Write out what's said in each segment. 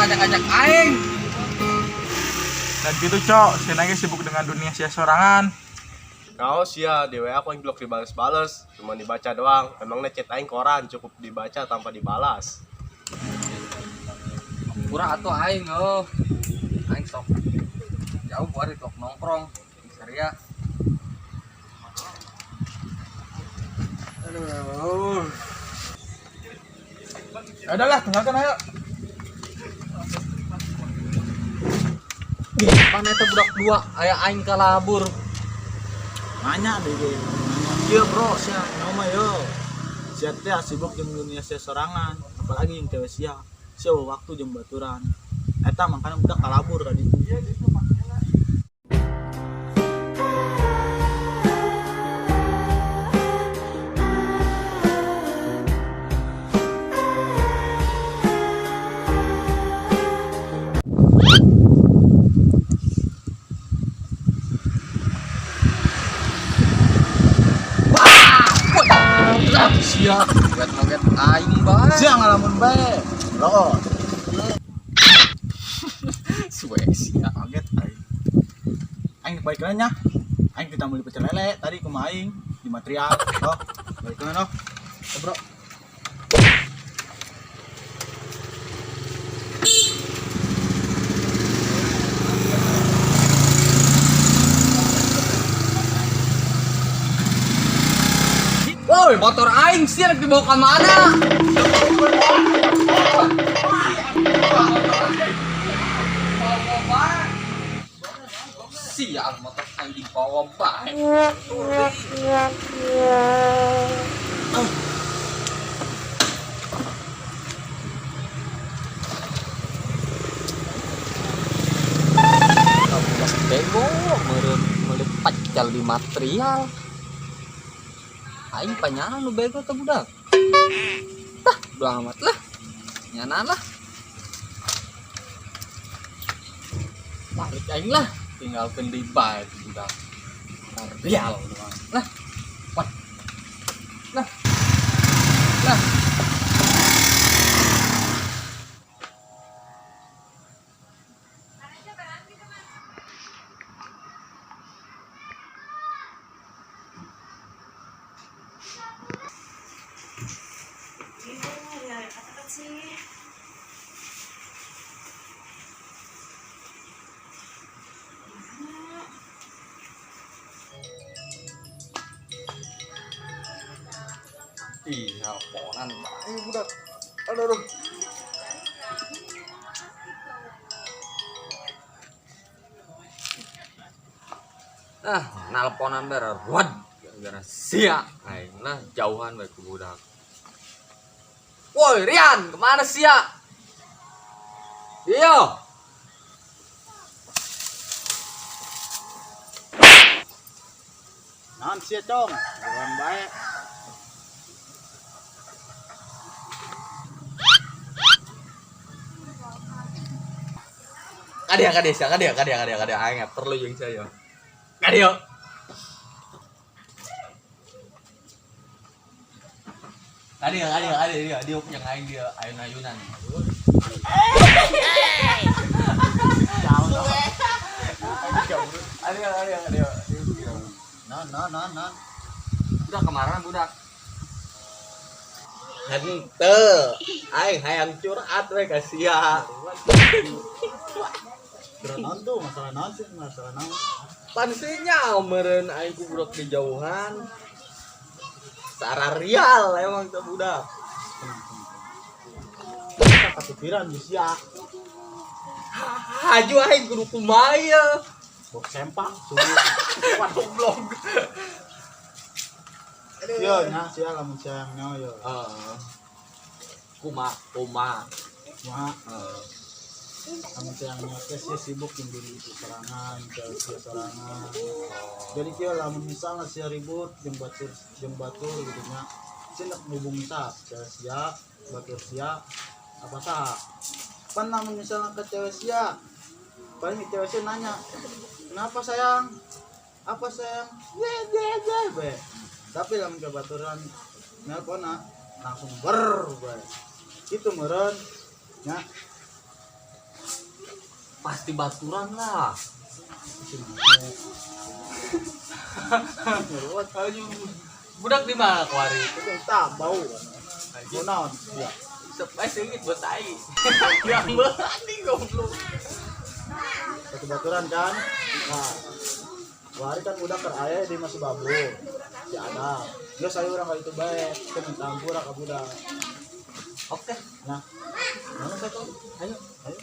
ngajak-ngajak aing. Dan gitu cok, si lagi sibuk dengan dunia sia sorangan. Kau sia di WA aku yang blok dibales-bales, cuma dibaca doang. Emangnya chat aing koran cukup dibaca tanpa dibalas. Kurang atuh aing oh. Aing sok jauh buat tok nongkrong di Saria. Aduh. Ya udahlah, tinggalkan ayo. Ih, pan eta budak dua aya aing kalabur. Nanya deh ge. Iya bro, sia nama yo. Sia teh sibuk jeung dunia sia sorangan, apalagi yang cewek sia. Sia waktu jeung baturan. Eta makanya budak kalabur tadi. Sia, joget-joget aing bae. Sia ngalamun bae. Loh, Suwe sia. kaget aing. Aing balik nya. Aing kita beli pecel lele tadi kumaha aing di material. Oh, balik noh. Oh, bro. Woi, motor aing sia rek dibawa ka mana? Sial motor aing dibawa bae. Budak bego meureun meuli pecel di material. Aing panyahan nu bego teh budak. Tah, bodo amat lah. Nyanan lah. Balik aing lah, tinggalkeun deui bae tu budak. Material doang. Lah. Wah. Lah. Lah. Sih. Ih, nelponan bae budak. Aduh, aduh. Ah, nelponan bae ruad gara-gara sia aing lah jauhan bae ku budak. Woi, Rian, kemana sia? Iya. Naon sia, Cong? Buruan bae. Kadia, kadia, sia, kadia, kadia, kadia, kadia. Aing perlu jeung sia yo. Kadia. Kadia, kadia, kadia, dia, dia yang aing dia ayun-ayunan. Kadia, kadia, kadia. Naon, naon, naon, naon. Budak kemarin budak. Henteu, aing hayang curhat we ka sia. Curhat naon tuh? Masalah naon sih? Masalah naon? Pan sinyal meureun aing ku budak di jauhan. Sararial emang teh budak. Kita kepikiran di sia. Haju aing kudu kumaha ieu. Bok sempak suhu. Waduh goblok. Yo nya sia lamun sia yang nyawa yo. Heeh. Kuma, kuma. Kumaha? Heeh. Lamun sia yang nyawa teh sia sibuk jeung diri itu sorangan, cewek sia sorangan. Jadi kieu lamun misalnya sia ribut jeung batur gitu nya. Sia nek ngubungi saha? Cewek sia, batur sia, apa saha? Pan lamun misalnya ke cewek sia, paling cewek sia nanya, "Kenapa sayang? Apa sayang?" Ye ye ye be. Tapi lamun ke baturan nelponna langsung ber be. Itu meureun nya. Pasti baturan lah. Budak di mana kuari? Itu tak bau. Bau naon? Ya. Sepai seungit buat tai. Yang berani goblok. Satu baturan kan. Nah, kuari kan budak keur aya di masih babu. Si Adam. Geus ayo urang ka itu bae, kita minta ampura ka budak. Oke. Nah, mana satu? Ayo, ayo.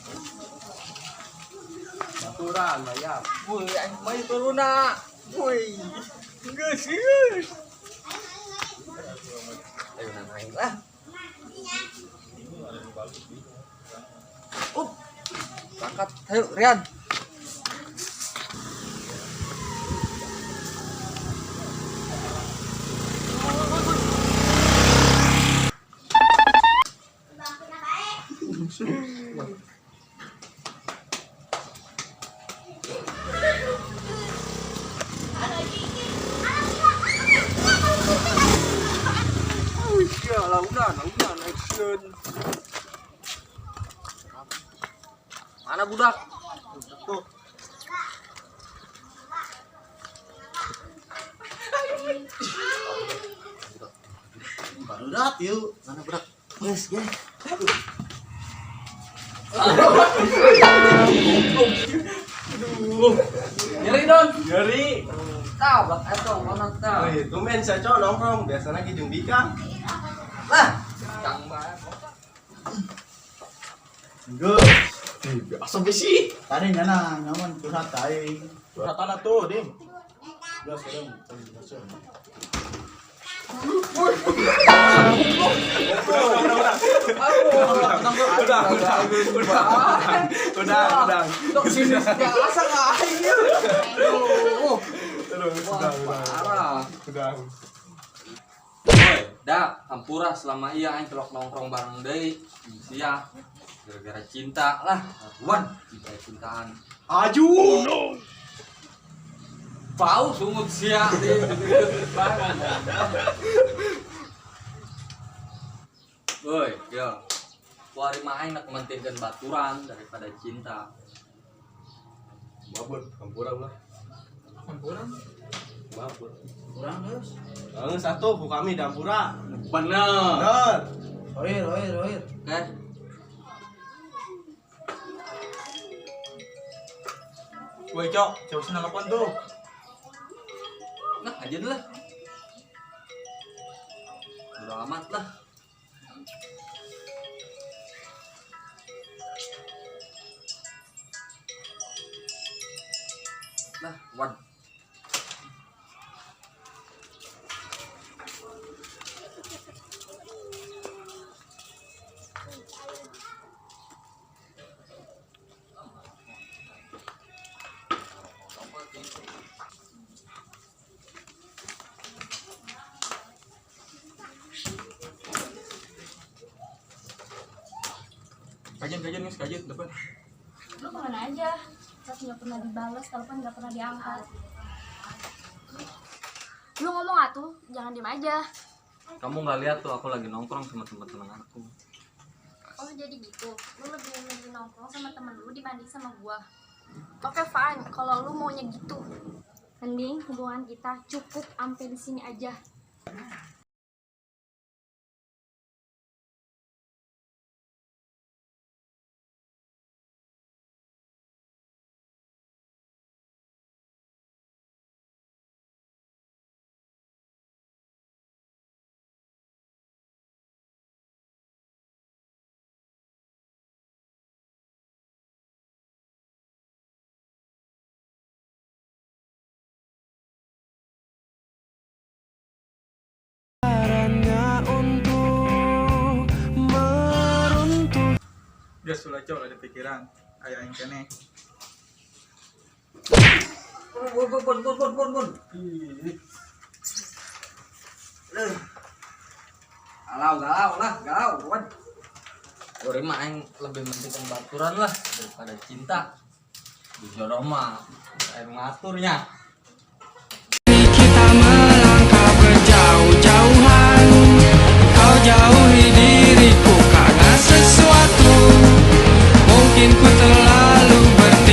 Baturan mayam. Woi, aing mah turuna. Woi. Geus, geus. Ayo nang lah. Up. Berangkat. Ayo, Rian. Wih, ya, launan, launan, action. Mana budak? Tuh. Baru dat yuk. Mana budak? Geus, geus. Aduh. Nyeri don. Nyeri. Tabak atau mana ta? Wih, tumben saya cok nongkrong, biasanya lagi jeung bikang. Lah, kang bae. Geus. Biasa sih. Tadi nyana nyaman curhat aing. Curhatan atuh, Ding. Geus urang geus. Udah, udah, udah, udah, udah. Dok sini asa ka aing ieu. Aduh. Terus, Wah, udah, udah, parah. udah. Woi, dak, hampura selama iya aing kelok nongkrong bareng deui. Sia. Gara-gara cinta lah. Wan, cinta-cintaan. Aju. Bau sungut sia di. Woi, yo. Kuari mah aing nak mementingkan baturan daripada cinta. Mabur, hampura ulah. Hampura. Mabur. Urang geus. Lalu satu, ku kami dampura. Bener. Bener. Oir, oir, oir. Oke. Woi, Cok, coba sih nelpon tuh. Nah, aja lah. Udah amat lah. Nah, wan. Kajian, kajian, guys, kajian depan. Lu kemana aja? Chat nggak pernah dibalas, telepon nggak pernah diangkat. Lu ngomong atuh, jangan diem aja. Kamu nggak lihat tuh aku lagi nongkrong sama teman-teman aku. Oh jadi gitu, lu lebih milih nongkrong sama temen lu dibanding sama gua. Oke fine, kalau lu maunya gitu. Mending hubungan kita cukup sampai di sini aja. Geus ulah Cok, ada pikiran. Aya aing keneh. Bun, bun, bun, bun, bun, bun, bun. Galau, galau lah, galau, wan. Ore mah aing lebih mentingkan baturan lah daripada cinta. Di jodoh mah aing ngaturnya. Kita melangkah berjauh-jauhan. Kau jauhi diriku karena sesuatu. Mungkin ku terlalu berharap.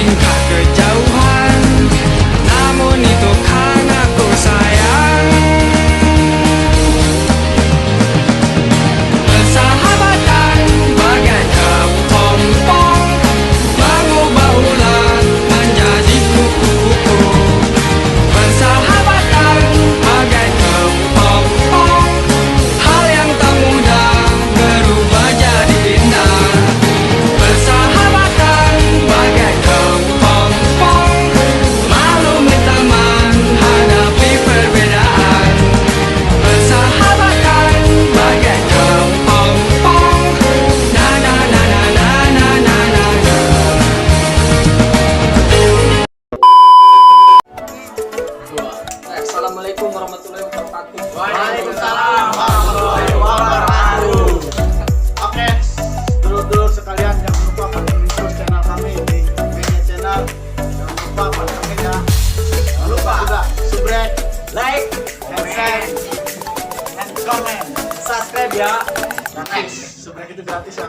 Assalamualaikum warahmatullahi wabarakatuh. Waalaikumsalam warahmatullahi wabarakatuh. Oke, dulur-dulur sekalian, jangan lupa pantengin terus channel kami di Mania Channel. Jangan lupa pantengin ya. Jangan lupa juga subscribe, Like, and share, and comment. Subscribe ya. Gratis. Subscribe itu gratis ya.